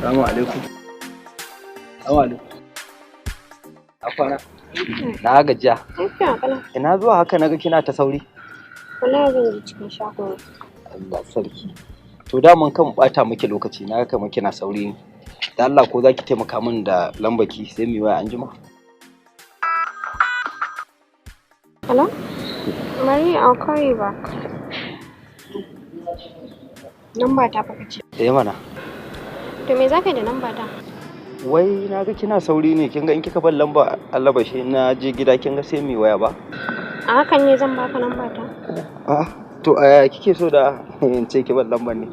Salamu alaikum. Salamu alaikum. Afana. Na gajiya. Lafiya kalau. Ina zuwa haka naga kina ta sauri. Wallahi zan je cikin shagon. Allah sarki. To daman kan bata miki lokaci na ga kamar kina sauri ne. Da Allah ko zaki taimaka min da lambaki sai mu yi waya anjima. Hello? Marie, I'll call you back. Namba ta fa kace. Eh mana. To me za ka yi da namba ta? Wai na ga kina sauri ne, kin ga in kika bar lamba Allah bashi na je gida kin ga sai mu yi waya ba. A hakan ne zan baka namba ta? A'a to a kike so da in ce ki bar lambar ne?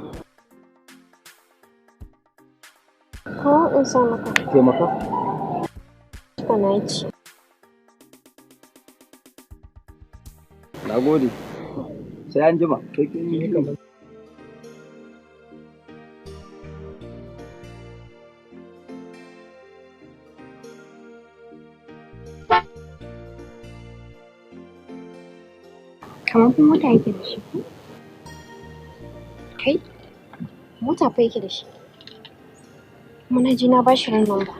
Ko in sa maka? Taimaka. Kana ci. Na gode. Sai an jima. To kin yi kamar. Kamar fa mota yake da shi ko? Kai? Mota fa yake da shi. Kuma na ji na bashi ran namba.